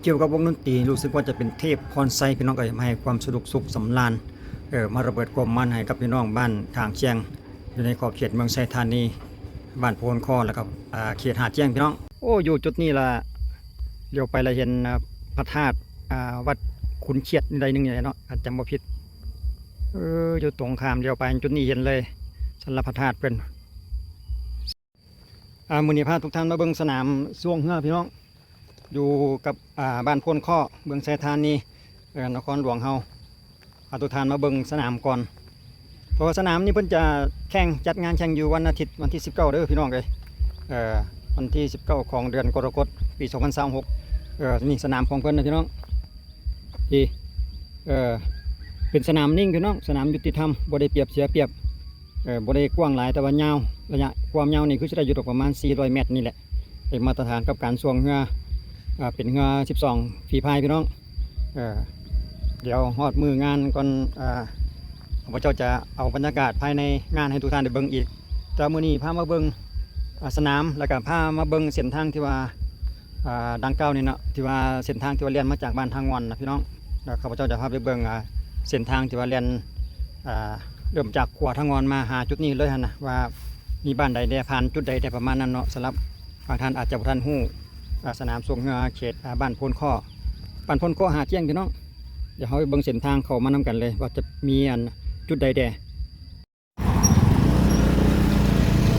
ກ່ຽວກັບວົງດົນຕີ ຮູ້ສຶກວ່າຈະເປັນເທບພອນໄຊ ພີ່ນ້ອງເອີຍ ມາໃຫ້ຄວາມສະດວກສຸກສຳລານ ເອີ ມາລະເບີດຄວາມມັນໃຫ້ກັບພີ່ນ້ອງບ້ານທາງຊຽງ ຢູ່ໃນຂອບເຂດເມືອງໄຊທານີ ບ້ານໂພນຄໍ ແລ້ວກໍ ອ່າ ເຂດຫາດແຈ້ງ ພີ່ນ້ອງ. ໂອ້ ຢູ່ຈຸດນີ້ລະ ຫຼຽວໄປລະເຫັນ ອ່າ ພະທາດ ອ່າ ວັດຂຸນຂຽດນີ້ໄດ້ໜຶ່ງນີ້ແຫຼະເນາະ ຄັນຈຳບໍ່ຜິດ. ເອີ ຢູ່ຕົງຂ້າມ ຫຼຽວໄປຈຸດນີ້ເຫັນເລີຍ ສັນລະພະທາດເພິ່ນ. ອ່າ ມື້ນີ້ພາທຸກທ່ານມາເບິ່ງສະໜາມຊ່ວງເຮືອ ພີ່ນ້ອງ ຢູ່ກັບ ອ່າ ບ້ານໂພນຄໍ ເມືອງໄຊທານີ ເອີ ນະຄອນຫຼວງເຮົາ. ພາທຸກທ່ານມາເບິ່ງສະໜາມກ່ອນ ເພາະວ່າສະໜາມນີ້ເພິ່ນຈະແຂ່ງ ຈັດງານແຂ່ງຢູ່ວັນອາທິດ ວັນທີສິບເກົ້າເດີພີ່ນ້ອງເອີຍ ເອີ ວັນທີສິບເກົ້າຂອງເດືອນກໍລະກົດ ປີສອງພັນຊາວຫົກ. ເອີ ນີ້ສະໜາມຂອງເພິ່ນນະພີ່ນ້ອງ ທີ່ ເອີ ເປັນສະໜາມນິ່ງພີ່ນ້ອງ ສະໜາມຍຸຕິທຳ ບໍ່ໄດ້ປຽບເສຍປຽບ ເອີ ບໍ່ໄດ້ກວ້າງຫຼາຍ ແຕ່ວ່າຍາວ ໄລຍະຄວາມຍາວນີ້ຄືຊິໄດ້ຢູ່ດອກປະມານສີ່ຮ້ອຍແມັດນີ້ແຫຼະ ເປັນມາດຕະຖານກັບການຊ່ວງເຮືອ ເອີ ເປັນເຮືອສິບສອງຝີພາຍພີ່ນ້ອງ. ເອີ ດຽວຮອດມື້ງານກ່ອນ ເອີ ຂ້າພະເຈົ້າຈະເອົາບັນຍາກາດພາຍໃນງານໃຫ້ທຸກທ່ານໄດ້ເບິ່ງອີກ ແຕ່ມື້ນີ້ພາມາເບິ່ງ ອ່າ ສະໜາມ ແລ້ວກະພາມາເບິ່ງເສັ້ນທາງທີ່ວ່າ ອ່າ ດັ່ງກ່າວນີ້ເນາະ ທີ່ວ່າເສັ້ນທາງທີ່ວ່າແລ່ນມາຈາກບ້ານທ່າງ່ອນນະພີ່ນ້ອງ. ແລ້ວຂ້າພະເຈົ້າຈະພາໄປເບິ່ງ ອ່າ ເສັ້ນທາງທີ່ວ່າແລ່ນ ອ່າ ເລີ່ມຈາກຂົວທ່າງ່ອນມາຫາຈຸດນີ້ເລີຍຫັ້ນນະ ວ່າມີບ້ານໃດແດ່ ຜ່ານຈຸດໃດແດ່ ປະມານນັ້ນເນາະ. ສຳລັບບາງທ່ານອາດຈະບໍ່ທັນຮູ້ ອ່າ ສະໜາມຊ່ວງເຮືອເຂດ ອ່າ ບ້ານໂພນຄໍ ບ້ານໂພນຄໍຫາດແຈ້ງພີ່ນ້ອງ. ດຽວເຮົາໄປເບິ່ງເສັ້ນທາງເຂົ້າມານຳກັນເລີຍ ວ່າຈະມີ ອັນ ຈຸດໃດແດ່.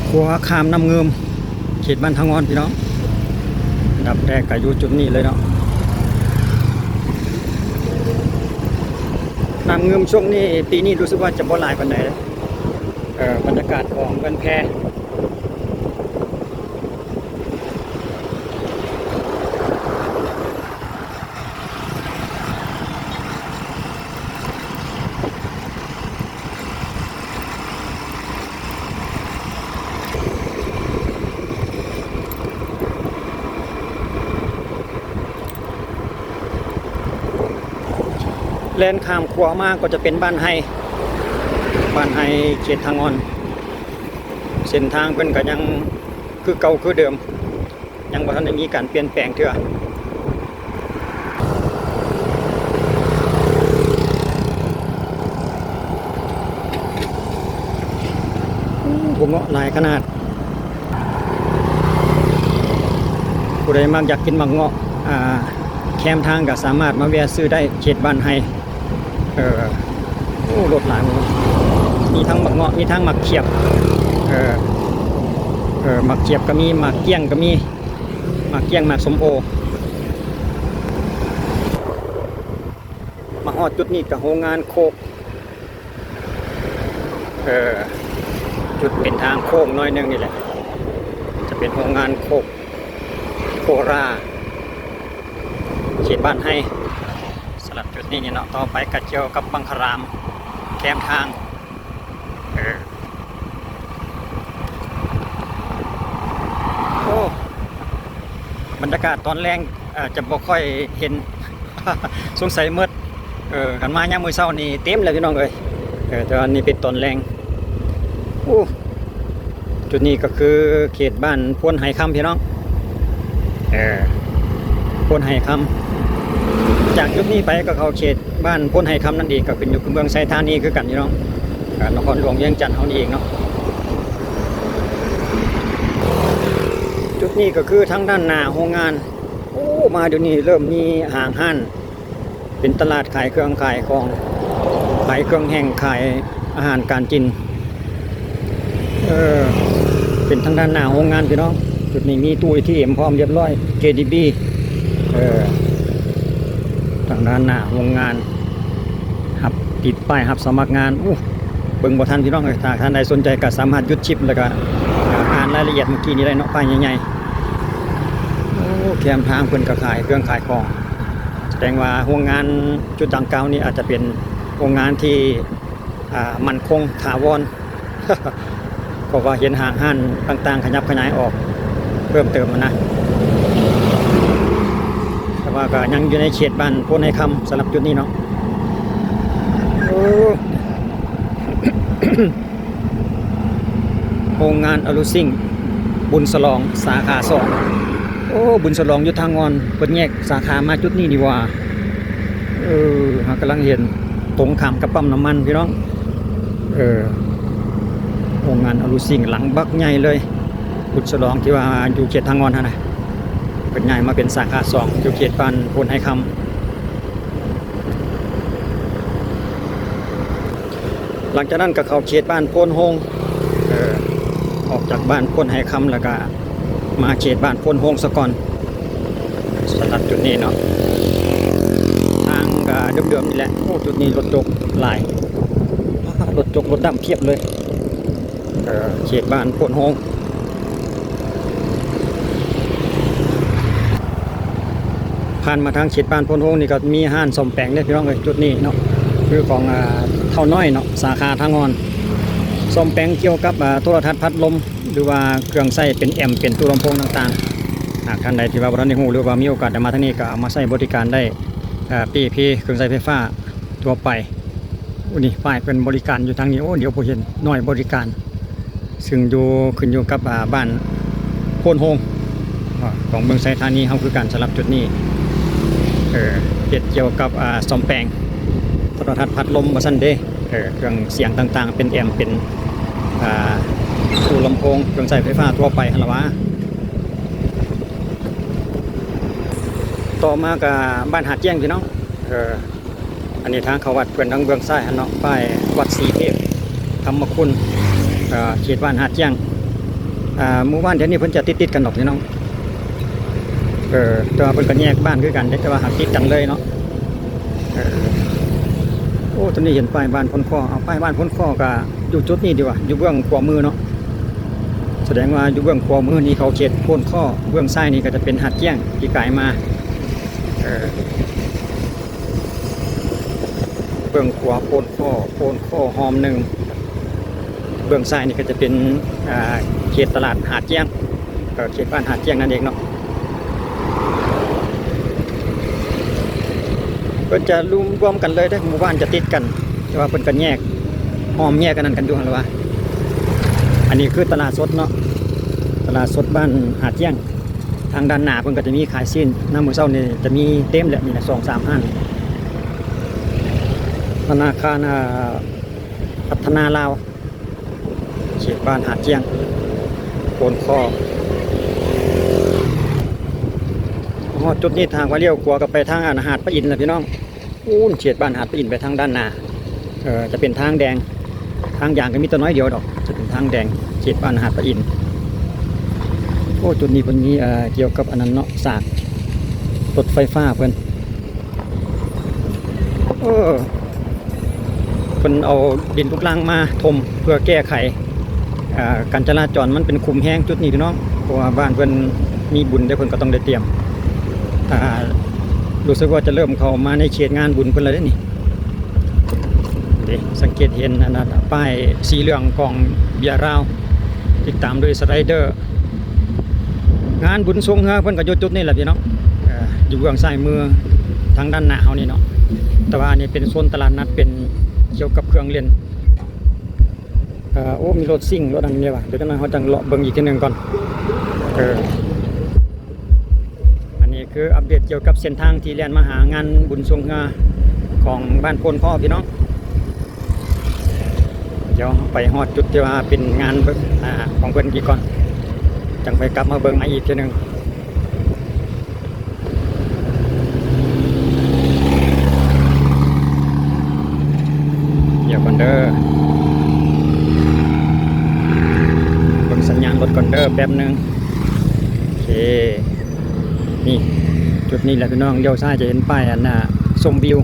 ຂົວຂ້າມນ້ຳງື່ມ ເຂດບ້ານທ່າງ່ອນພີ່ນ້ອງ. ອັນດັບແລກກໍຢູ່ຈຸດນີ້ເລີຍເນາະ ນ້ຳງື່ມຊ່ວງນີ້ ປີນີ້ຮູ້ສຶກວ່າຈະບໍ່ຫຼາຍປານໃດ. ເອີ ບັນຍາກາດຂອງເຮືອນແພ ແລ່ນຂ້າມຂົວມາກໍຈະເປັນບ້ານໄຮ່ ບ້ານໄຮ່ເຂດທ່າງ່ອນ. ເສັ້ນທາງເພິ່ນກໍຍັງຄືເກົ່າຄືເດີມ ຍັງບໍ່ທັນໄດ້ມີການປ່ຽນແປງເທື່ອ. ໂອ້ ບັກເງາະຫຼາຍຂະໜາດ. ຜູ້ໃດມັກຢາກກິນບັກເງາະ ອ່າ ແຄມທາງກໍສາມາດມາແວ່ຊື້ໄດ້ ເຂດບ້ານໄຮ່. ເອີ ໂອ້ ລົດຫຼາຍ ມີທັງບັກເງາະ ມີທັງໝາກຂຽບ ເອີ ເອີ ໝາກຂຽບກໍມີ ໝາກກ້ຽງກໍມີ ໝາກກ້ຽງ ໝາກສົ້ມໂອ. ມາຮອດຈຸດນີ້ກໍໂຮງງານໂຄກ ເອີ ຈຸດເປັນທາງໂຄ້ງໜ້ອຍໜຶ່ງນີ້ແຫຼະ ຈະເປັນໂຮງງານໂຄກ ໂຄລາ ເຂດບ້ານໄຮ່. ສຳລັບຈຸດນີ້ເນາະ ຕໍ່ໄປກໍກ່ຽວກັບບັງຄະລາມ ແຄມທາງ ເອີ ໂອ້ ບັນຍາກາດຕອນແລງ ເອີ ຈະບໍ່ຄ່ອຍເຫັນ ສົງໄສໝົດ ເອີ ຄັນມາຍາມມື້ເຊົ້ານີ້ເຕັມແລ້ວພີ່ນ້ອງເອີຍ. ເອີ ແຕ່ວ່ານີ້ເປັນຕອນແລງ. ໂອ້ ຈຸດນີ້ກໍຄືເຂດບ້ານໂພນໄຮ່ຄຳພີ່ນ້ອງ ເອີ ໂພນໄຮ່ຄຳ. ຈາກຈຸດນີ້ໄປກໍເຂົ້າເຂດບ້ານໂພນໄຮ່ຄຳນັ້ນເອງ ກໍຂຶ້ນຢູ່ກັບເມືອງໄຊທານີຄືກັນພີ່ນ້ອງ ເອີ ນະຄອນຫຼວງວຽງຈັນເຮົານີ້ເອງເນາະ. ຈຸດນີ້ກໍຄືທາງດ້ານໜ້າໂຮງງານ. ໂອ້ ມາດຽວນີ້ເລີ່ມມີຫ້າງຮ້ານ ເປັນຕະຫຼາດຂາຍເຄື່ອງຂາຍຂອງ ຂາຍເຄື່ອງແຫ້ງ ຂາຍອາຫານການກິນ. ເອີ ເປັນທາງດ້ານໜ້າໂຮງງານພີ່ນ້ອງ. ຈຸດນີ້ມີຕູ້ເອທີເອັມພ້ອມຮຽບຮ້ອຍ ເຄດີບີ ເອີ ທາງດ້ານໜ້າໂຮງງານ ຮັບ ຕິດປ້າຍຮັບສະໝັກງານ. ໂອ້ ເບິ່ງບໍ່ທັນພີ່ນ້ອງເອີຍ. ຖ້າທ່ານໃດສົນໃຈກໍສາມາດຢຸດຄລິບ ແລ້ວກໍ ອ່າ ອ່ານລາຍລະອຽດເມື່ອກີ້ນີ້ໄດ້ເນາະ ປ້າຍໃຫຍ່ໆ. ໂອ້ ແຄມທາງເພິ່ນກໍຂາຍເຄື່ອງຂາຍຂອງ ສະແດງວ່າໂຮງງານຈຸດດັ່ງກ່າວນີ້ອາດຈະເປັນໂຮງງານທີ່ ອ່າ ໝັ້ນຄົງຖາວອນ ເພາະວ່າເຫັນຫ້າງຮ້ານຕ່າງໆຂະຫຍັບຂະຫຍາຍອອກເພີ່ມເຕີມຫັ້ນນະ. ແຕ່ວ່າກໍຍັງຢູ່ໃນເຂດບ້ານໂພນໄຮ່ຄຳ ສຳລັບຈຸດນີ້ເນາະ. ໂອ້ ໂຮງງານອາລຸຊິງ ບຸນສະຫຼອງສາຂາສອງ. ໂອ້ ບຸນສະຫຼອງຢູ່ທ່າງ່ອນ ເພິ່ນແຍກສາຂາມາຈຸດນີ້ນີ້ຫວ່າ. ເອີ ເຮົາກຳລັງເຫັນຕົງຂ້າມກັບປ້ຳນ້ຳມັນພີ່ນ້ອງ. ເອີ ໂຮງງານອາລູຊິງຫຼັງບັກໃຫຍ່ເລີຍ. ບຸນສະຫຼອງທີ່ວ່າຢູ່ເຂດທ່າງ່ອນຫັ້ນນະ ເພິ່ນຍ້າຍມາເປັນສາຂາສອງ ຢູ່ເຂດບ້ານໂພນໄຮຄຳ. ຫຼັງຈາກນັ້ນກໍເຂົ້າເຂດບ້ານໂພນໂຮງ ເອີ ອອກຈາກບ້ານໂພນໄຮຄຳ ແລ້ວກໍມາເຂດບ້ານໂພນໂຮງສາກ່ອນ. ສຳລັບຈຸດນີ້ເນາະ ທາງກໍເດີມໆນີ້ແຫຼະ. ໂອ້ ຈຸດນີ້ລົດຈົກຫຼາຍ ລົດຈົກລົດດຳພຽບເລີຍ. ເອີ ເຂດບ້ານໂພນໂຮງ ຜ່ານມາທາງເຂດບ້ານໂພນໂຮງນີ້ກໍມີຮ້ານສ້ອມແປງເດ້ພີ່ນ້ອງເອີຍ. ຈຸດນີ້ເນາະ ຄືຂອງ ອາ ເຖົ້ານ້ອຍເນາະ ສາຂາທ່າງ່ອນ ສ້ອມແປງກ່ຽວກັບ ອາ ໂທລະທັດ ພັດລົມ ຫຼືວ່າເຄື່ອງໃຊ້ເປັນແອມ ເປັນຕູ້ລຳໂພງຕ່າງໆ. ຫາກທ່ານໃດທີ່ວ່າບໍ່ທັນໄດ້ຮູ້ ຫຼືວ່າມີໂອກາດໄດ້ມາທາງນີ້ ກໍເອົາມາໃຊ້ບໍລິການໄດ້ ອາ ເປ່ເພ ເຄື່ອງໃຊ້ໄຟຟ້າທົ່ວໄປ. ໂອ້ ນີ້ປ້າຍເພິ່ນບໍລິການຢູ່ທາງນີ້. ໂອ້ ດຽວຜູ້ເຫັນ ໜ່ວຍບໍລິການ ຊຶ່ງຢູ່ ຂຶ້ນຢູ່ກັບ ອາ ບ້ານໂພນໂຮງ ອາ ຂອງເມືອງໄຊທານີເຮົາຄືກັນ. ສຳລັບຈຸດນີ້ ເອີ ເຮັດກ່ຽວກັບ ອາ ສ້ອມແປງໂທລະທັດ ພັດລົມວ່າຊັ້ນເດ້. ເອີ ເຄື່ອງສຽງຕ່າງໆ ເປັນແອມ ເປັນ ອາ ຕູ້ລຳໂພງ ເຄື່ອງໃຊ້ໄຟຟ້າທົ່ວໄປຫັ້ນລະຫວາ. ຕໍ່ມາກໍບ້ານຫາດແຈ້ງພີ່ນ້ອງ ເອີ ອັນນີ້ທາງເຂົ້າວັດເພິ່ນ ທາງເບື້ອງຊ້າຍຫັ້ນເນາະ ປ້າຍວັດສີເທບທຳມະຄຸນ ເອີ ເຂດບ້ານຫາດແຈ້ງ. ອາ ໝູ່ບ້ານແຖວນີ້ເພິ່ນຈະຕິດໆກັນດອກພີ່ນ້ອງ ເອີ ແຕ່ວ່າເພິ່ນກໍແຍກບ້ານຄືກັນເດ້ ແຕ່ວ່າຫາກຕິດກັນເລີຍເນາະ. ເອີ ໂອ້ ຕອນນີ້ເຫັນປ້າຍບ້ານໂພນຄໍ້. ເອົາ ປ້າຍບ້ານໂພນຄໍ້ກໍຢູ່ຈຸດນີ້ຕິຫວາ ຢູ່ເບື້ອງຂວາມືເນາະ. ສະແດງວ່າຢູ່ເບື້ອງຂວາມືນີ້ເຂົ້າເຂດໂພນຄໍ້ ເບື້ອງຊ້າຍນີ້ກໍຈະເປັນຫາດແຈ້ງທີ່ກາຍມາ. ເອີ ເບື້ອງຂວາໂພນຄໍ້ ໂພນຄໍ້ຫ້ອມໜຶ່ງ ເບື້ອງຊ້າຍນີ້ກໍຈະເປັນ ອາ ເຂດຕະຫຼາດຫາດແຈ້ງ ເອີ ເຂດບ້ານຫາດແຈ້ງນັ້ນເອງເນາະ. ເພິ່ນຈະລວມ ລວມກັນເລີຍເດ້ ໝູ່ບ້ານຈະຕິດກັນ ແຕ່ວ່າເພິ່ນກໍແຍກ ອ້ອມແຍກອັນນັ້ນກັນຢູ່ຫັ້ນລະຫວາ. ອັນນີ້ຄືຕະຫຼາດສົດເນາະ ຕະຫຼາດສົດບ້ານຫາດແຈ້ງ. ທາງດ້ານໜ້າເພິ່ນກໍຈະມີຂາຍຊີ້ນ ຍາມມື້ເຊົ້ານີ້ຈະມີເຕັມແຫຼະ ມີສອງສາມຮ້ານ. ທະນາຄານ ອາ ພັດທະນາລາວ ເຂດບ້ານຫາດແຈ້ງ ໂພນຄໍ້. ຮອດຈຸດນີ້ ຖ້າຫາກວ່າລ້ຽວຂວາກໍໄປທາງ ອັນ ຫາດພະອິນລະພີ່ນ້ອງ. ປູ້ນ ເຂດບ້ານຫາດພະອິນໄປທາງດ້ານໜ້າ ເອີ ຈະເປັນທາງແດງ ທາງຢາງກໍມີແຕ່ໜ້ອຍດຽວດອກ ຈະເປັນທາງແດງ ເຂດບ້ານຫາດພະອິນ. ໂອ້ ຈຸດນີ້ເພິ່ນມີ ເອີ ກ່ຽວກັບອັນນັ້ນເນາະ ສາກລົດໄຟຟ້າເພິ່ນ ເອີ ເພິ່ນເອົາດິນລູກລັງມາຖົມເພື່ອແກ້ໄຂ ອ່າ ການຈະລາຈອນມັນເປັນຂຸມແຮງຈຸດນີ້ພີ່ນ້ອງ ເພາະວ່າບ້ານເພິ່ນມີບຸນເດ້ ເພິ່ນກໍຕ້ອງໄດ້ຕຽມ ອ່າ ຮູ້ສຶກວ່າຈະເລີ່ມເຂົ້າມາໃນເຂດງານບຸນເພິ່ນແລ້ວເດ້ນີ້. ເດ້ ສັງເກດເຫັນອັນນັ້ນ ປ້າຍສີເຫຼືອງຂອງເບຍລາວ ຕິດຕາມດ້ວຍສະໄລເດີ. ງານບຸນຊ່ວງເຮືອເພິ່ນກໍຢູ່ຈຸດນີ້ແຫຼະພີ່ນ້ອງ ເອີ ຢູ່ເບື້ອງຊ້າຍມືທາງດ້ານໜ້າເຮົານີ້ເນາະ. ແຕ່ວ່າອັນນີ້ເປັນໂຊນຕະຫຼາດນັດ ເປັນກ່ຽວກັບເຄື່ອງຫຼິ້ນ. ເອີ ໂອ້ ມີລົດຊິງ ລົດອັນນີ້ວ່າ ດຽວຈັກໜ້ອຍເຮົາຈັ່ງເລາະເບິ່ງອີກເທື່ອໜຶ່ງກ່ອນ. ເອີ ອັນນີ້ຄືອັບເດດກ່ຽວກັບເສັ້ນທາງທີ່ແລ່ນມາຫາງານບຸນຊ່ວງເຮືອຂອງບ້ານໂພນຄໍ້ພີ່ນ້ອງ. ດຽວໄປຮອດຈຸດທີ່ວ່າເປັນງານ ເອີ ຂອງເພິ່ນອີກກ່ອນ ຈັ່ງໄປກັບມາເບິ່ງໃໝ່ອີກເທື່ອໜຶ່ງ. ດຽວກ່ອນເດີ ເບິ່ງສັນຍານລົດກ່ອນເດີ ແປັບໜຶ່ງ. ໂອເຄ ນີ້ ຈຸດນີ້ແຫຼະພີ່ນ້ອງ ລ້ຽວຊ້າຍຈະເຫັນປ້າຍອັນນ່າ ຊົມວິວ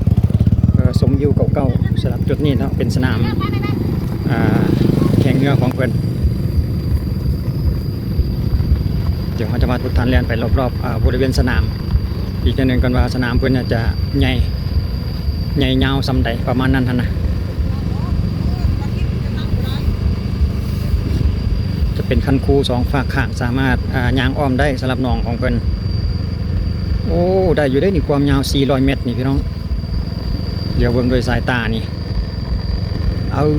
ເອີ ຊົມວິວເກົ່າໆ. ສຳລັບຈຸດນີ້ເນາະ ເປັນສະໜາມ ອ່າ ແຂ່ງເຮືອຂອງເພິ່ນ. ດຽວເຮົາຈະພາທຸກທ່ານແລ່ນໄປລອບໆ ອາ ບໍລິເວນສະໜາມອີກເທື່ອໜຶ່ງກ່ອນວ່າ ສະໜາມເພິ່ນຈະໃຫຍ່ ໃຫຍ່ຍາວສ່ຳໃດ ປະມານນັ້ນຫັ້ນນະ. ຈະເປັນຄັນຄູສອງຟາກຂ້າງ ສາມາດ ອາ ຍ່າງອ້ອມໄດ້ສຳລັບໜອງຂອງເພິ່ນ. ໂອ້ ໄດ້ຢູ່ເດ້ນີ້ ຄວາມຍາວສີ່ຮ້ອຍແມັດນີ້ພີ່ນ້ອງ. ດຽວເບິ່ງດ້ວຍສາຍຕານີ້ ເອົາ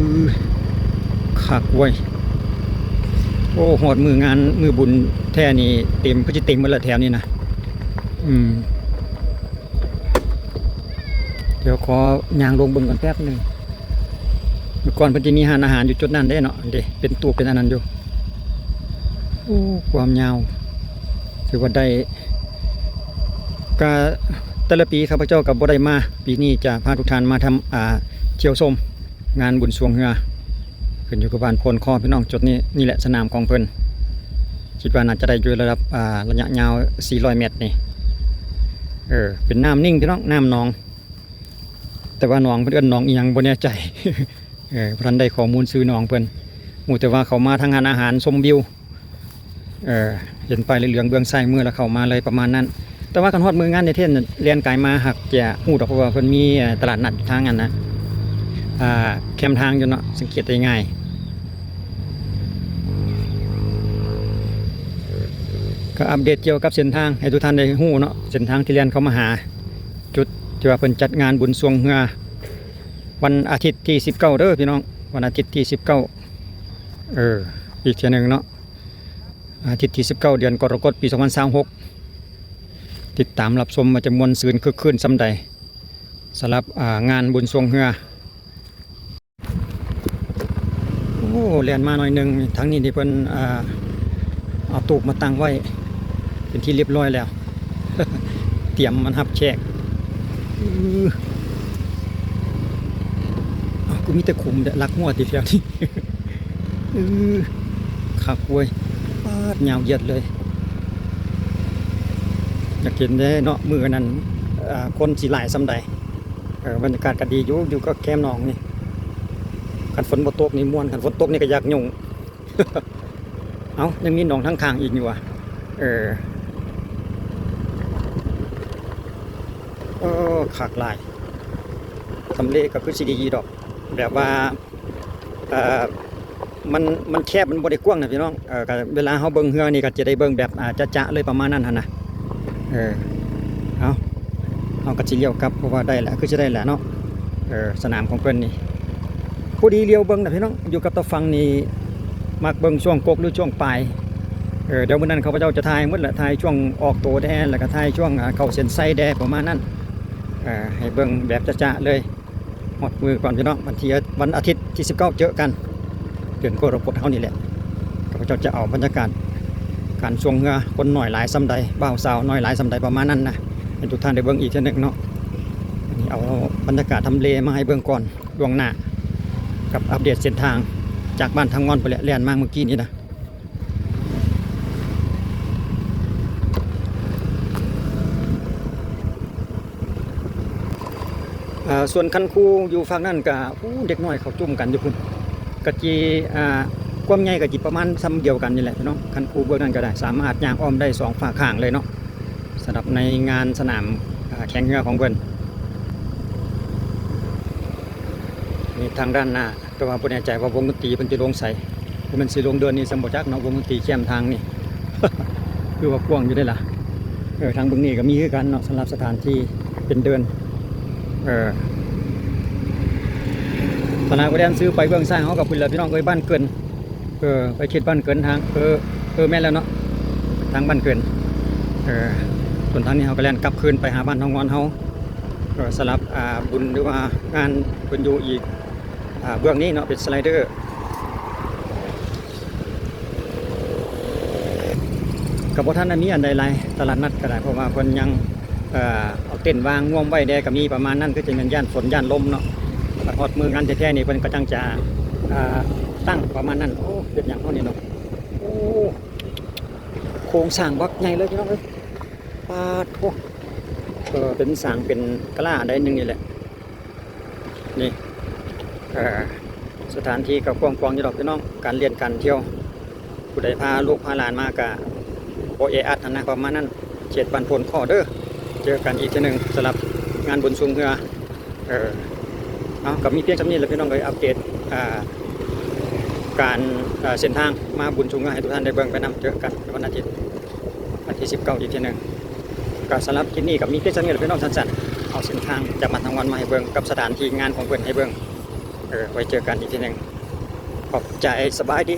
ຄັກເວີຍ. ໂອ້ ຮອດມື້ງານ ມື້ບຸນແທ້ນີ້ ເຕັມ ຄືຊິເຕັມໝົດລະແຖວນີ້ນະ. ອືມ ດຽວຂໍຍ່າງລົງເບິ່ງກ່ອນແປັບໜຶ່ງ. ເມື່ອກ່ອນເພິ່ນຈະມີຮ້ານອາຫານຢູ່ຈຸດນັ້ນເດ້ເນາະ ເດ້ ເປັນຕູບເປັນອັນນັ້ນຢູ່. ໂອ້ ຄວາມຍາວ ຖືວ່າໄດ້ ກະແຕ່ລະປີຂ້າພະເຈົ້າກໍບໍ່ໄດ້ມາ, ປີນີ້ຈະພາທຸກທ່ານມາທຳ ອ່າ ທ່ຽວຊົມງານບຸນຊ່ວງເຮືອ ຂຶ້ນຢູ່ກັບບ້ານໂພນຄໍ ພີ່ນ້ອງ. ຈຸດນີ້ ນີ້ແຫຼະສະໜາມຂອງເພິ່ນ, ຄິດວ່າໜ້າຈະໄດ້ຢູ່ລະດັບ ອ່າ ໄລຍະຍາວສີ່ຮ້ອຍແມັດນີ້. ເອີ ເປັນນ້ຳນິ່ງ ພີ່ນ້ອງ, ນ້ຳໜອງ ແຕ່ວ່າໜອງເພິ່ນເອີ້ນໜອງອີ່ຫຍັງບໍ່ແນ່ໃຈ. ເອີ ບໍ່ທັນໄດ້ຂໍ້ມູນຊື່ໜອງເພິ່ນ, ຮູ້ແຕ່ວ່າເຂົ້າມາທາງຮ້ານອາຫານຊົມວິວ. ເອີ ເຫັນປ້າຍເຫຼືອງໆເບື້ອງຊ້າຍມືແລ້ວເຂົ້າມາເລີຍ ປະມານນັ້ນ. ແຕ່ວ່າຄັນຮອດມື້ງານແທ້ໆ ແລ່ນກາຍມາຫາກຈະຮູ້ດອກ, ເພາະວ່າເພິ່ນມີ ເອີ ຕະຫຼາດນັດຢູ່ທາງອັນນະ ອ່າ ແຄມທາງຢູ່ເນາະ, ສັງເກດໄດ້ງ່າຍ. ກໍອັບເດດກ່ຽວກັບເສັ້ນທາງໃຫ້ທຸກທ່ານໄດ້ຮູ້ເນາະ, ເສັ້ນທາງທີ່ແລ່ນເຂົ້າມາຫາຈຸດທີ່ວ່າເພິ່ນຈັດງານບຸນຊ່ວງເຮືອ ວັນອາທິດທີສິບເກົ້າເດີພີ່ນ້ອງ, ວັນອາທິດທີສິບເກົ້າ ເອີ ອີກເທື່ອໜຶ່ງເນາະ. ອາທິດທີສິບເກົ້າ ເດືອນກໍລະກົດ ປີສອງພັນຊາວຫົກ ຕິດຕາມຮັບຊົມວ່າຈະມ່ວນຊື່ນຄຶກຄື້ນສ່ຳໃດ ສຳລັບ ອ່າ ງານບຸນຊ່ວງເຮືອ. ໂອ້ ແລ່ນມາໜ້ອຍໜຶ່ງ ທາງນີ້ທີ່ເພິ່ນ ອ່າ ເອົາຕູບມາຕັ້ງໄວ້ເປັນທີ່ລຽບຮ້ອຍແລ້ວ ຕຽມມາຮັບແຂກ. ອື ເອົ້າ ຄືມີແຕ່ຂຸມແທ້ ລັກງົວຕິແຖວນີ້. ອື ຄັກເວີຍ ປາດ ຍາວຢຽດເລີຍ. ຢາກເຫັນແດ່ເນາະ ມື້ນັ້ນ ເອີ ຄົນຊິຫຼາຍສ່ຳໃດ. ເອີ ບັນຍາກາດກໍດີຢູ່ ຢູ່ກັບແຄມໜອງນີ້. ຄັນຝົນບໍ່ຕົກນີ້ມ່ວນ, ຄັນຝົນຕົກນີ້ກໍຢາກຫຍຸ້ງ. ເອົ້າ ຍັງມີໜອງທາງຂ້າງອີກຢູ່ຫວາ? ເອີ ເອີ ຄັກຫຼາຍ. ທຳເລກໍຄືຊິດີຢູ່ດອກ ແບບວ່າ ເອີ ມັນ ມັນແຄບ ມັນບໍ່ໄດ້ກວ້າງນະພີ່ນ້ອງ. ເອີ ກໍເວລາເຮົາເບິ່ງເຮືອນີ້ກໍຈະໄດ້ເບິ່ງແບບ ອ່າ ຈະໆເລີຍ ປະມານນັ້ນຫັ້ນນະ. ເອີ ເອົາ ເຮົາກໍຊິລ້ຽວກັບ ເພາະວ່າໄດ້ແຫຼະ ຄືຊິໄດ້ແຫຼະເນາະ. ເອີ ສະໜາມຂອງເພິ່ນນີ້ ພໍດີຫຼຽວເບິ່ງນະພີ່ນ້ອງ, ຢູ່ກັບຕາຝັ່ງນີ້ມັກເບິ່ງຊ່ວງກົກ ຫຼື ຊ່ວງປາຍ. ເອີ ດຽວມື້ນັ້ນຂ້າພະເຈົ້າຈະຖ່າຍໝົດແຫຼະ, ຖ່າຍຊ່ວງອອກໂຕແດ່ ແລ້ວກໍຖ່າຍຊ່ວງ ອ່າ ເຂົ້າເສັ້ນໄຊແດ່ ປະມານນັ້ນ. ເອີ ໃຫ້ເບິ່ງແບບຈະໆເລີຍ. ຮອດມື້ກ່ອນພີ່ນ້ອງ, ວັນທີ ວັນອາທິດທີສິບເກົ້າ ເຈີກັນ ເດືອນກໍລະກົດເຮົານີ້ແຫຼະ. ຂ້າພະເຈົ້າຈະເອົາບັນຍາກາດການຊ່ວງເຮືອ ຄົນໜ້ອຍຫຼາຍສ່ຳໃດ, ບ່າວສາວໜ້ອຍຫຼາຍສ່ຳໃດ ປະມານນັ້ນນະ ໃຫ້ທຸກທ່ານໄດ້ເບິ່ງອີກເທື່ອໜຶ່ງເນາະ. ອັນນີ້ເອົາບັນຍາກາດທຳເລມາໃຫ້ເບິ່ງກ່ອນລ່ວງໜ້າ ກັບອັບເດດເສັ້ນທາງຈາກບ້ານທາງງອນພຸ້ນແຫຼະ ແລ່ນມາເມື່ອກີ້ນີ້ນະ. ເອີ ສ່ວນຄັນຄູຢູ່ຟາກນັ້ນກະ ໂອ້ ເດັກນ້ອຍເຂົາຈຸ້ມກັນຢູ່ພຸ້ນ ກະຈິ ອ່າ ຄວາມໃຫຍ່ກະຈິປະມານສ່ຳດຽວກັນນີ້ແຫຼະເນາະ. ຄັນຄູເບື້ອງນັ້ນກະໄດ້ ສາມາດຍ່າງອ້ອມໄດ້ສອງຟາກຂ້າງເລີຍເນາະ ສຳລັບໃນງານສະໜາມ ອ່າ ແຂ່ງເຮືອຂອງເພິ່ນ. ນີ້ທາງດ້ານໜ້າ ແຕ່ວ່າບໍ່ແນ່ໃຈວ່າວົງດົນຕີເພິ່ນຊິລົງໃສ, ບໍ່ແມ່ນຊິລົງເດີ່ນນີ້ຊ້ຳບໍ່ຈັກເນາະ, ວົງດົນຕີແຄມທາງນີ້ ຄືວ່າກວ້າງຢູ່ເດ້ລະ. ເອີ ທາງເບື້ອງນີ້ກໍມີຄືກັນເນາະ ສຳລັບສະຖານທີ່ເປັນເດີ່ນ. ເອີ ຂະໜາດວ່າແລ່ນຊື່ໄປເບື້ອງຊ້າຍເຮົາກໍພຸ້ນລະພີ່ນ້ອງເອີຍ, ບ້ານເກີນ. ເອີ ໄປເຂດບ້ານເກີນທາງ ເອີ ເອີ ແມ່ນແລ້ວເນາະ ທາງບ້ານເກີນ. ເອີ ສ່ວນທາງນີ້ເຮົາກໍແລ່ນກັບຄືນໄປຫາບ້ານທາງງອນເຮົາ. ເອີ ສຳລັບ ອ່າ ບຸນ ຫຼືວ່າງານເພິ່ນຢູ່ອີກ ອ່າ ເບື້ອງນີ້ເນາະ ເປັນສະໄລເດີ ກໍບໍ່ທັນໄດ້ມີອັນໃດຫຼາຍ ຕະຫຼາດນັດກໍໄດ້ ເພາະວ່າເພິ່ນຍັງ ເອີ ເອົາເຕັນວາງງວມໄວ້ແດ່ກໍມີປະມານນັ້ນ ຄືຈະແມ່ນຢ້ານຝົນຢ້ານລົມເນາະ. ບັດຮອດມື້ງານແທ້ໆນີ້ເພິ່ນກໍຈັ່ງຈະ ອ່າ ຕັ້ງປະມານນັ້ນ. ໂອ້ ເຮັດຫຍັງເຮົານີ້ເນາະ? ໂອ້ ໂຄງສ້າງບັກໃຫຍ່ເລີຍພີ່ນ້ອງເອີຍ ປາດໂທ. ເອີ ເປັນສ້າງເປັນກະລາໄດໜຶ່ງນີ້ແຫຼະ. ນີ້ ເອີ ສະຖານທີ່ກໍກວ້າງຂວາງຢູ່ດອກພີ່ນ້ອງ, ການລຽນການທ່ຽວ ຜູ້ໃດພາລູກພາຫຼານມາກະບໍ່ແອອັດຫັ້ນນະ ປະມານນັ້ນ. ເຂດບ້ານໂພນຄໍເດີ ເຈີກັນອີກເທື່ອໜຶ່ງສຳລັບງານບຸນຊ່ວງເຮືອ. ເອີ ເອົາ ກໍມີພຽງສ່ຳນີ້ແຫຼະພີ່ນ້ອງເອີຍ, ອັບເດດ ອ່າ ການ ເອີ ເສັ້ນທາງມາບຸນຊ່ວງເຮືອໃຫ້ທຸກທ່ານໄດ້ເບິ່ງໄປນຳ. ເຈີກັນໃນວັນອາທິດ ວັນທີສິບເກົ້າອີກເທື່ອໜຶ່ງ. ກໍສຳລັບຄລິບນີ້ກໍມີພຽງສ່ຳນີ້ແຫຼະພີ່ນ້ອງ, ສັ້ນໆ ເອົາເສັ້ນທາງຈາກບ້ານທາງວັນມາໃຫ້ເບິ່ງ ກັບສະຖານທີ່ງານຂອງເພິ່ນໃຫ້ເບິ່ງ. ເອີ ໄວ້ເຈີກັນອີກເທື່ອໜຶ່ງ. ຂອບໃຈ, ສະບາຍດີ.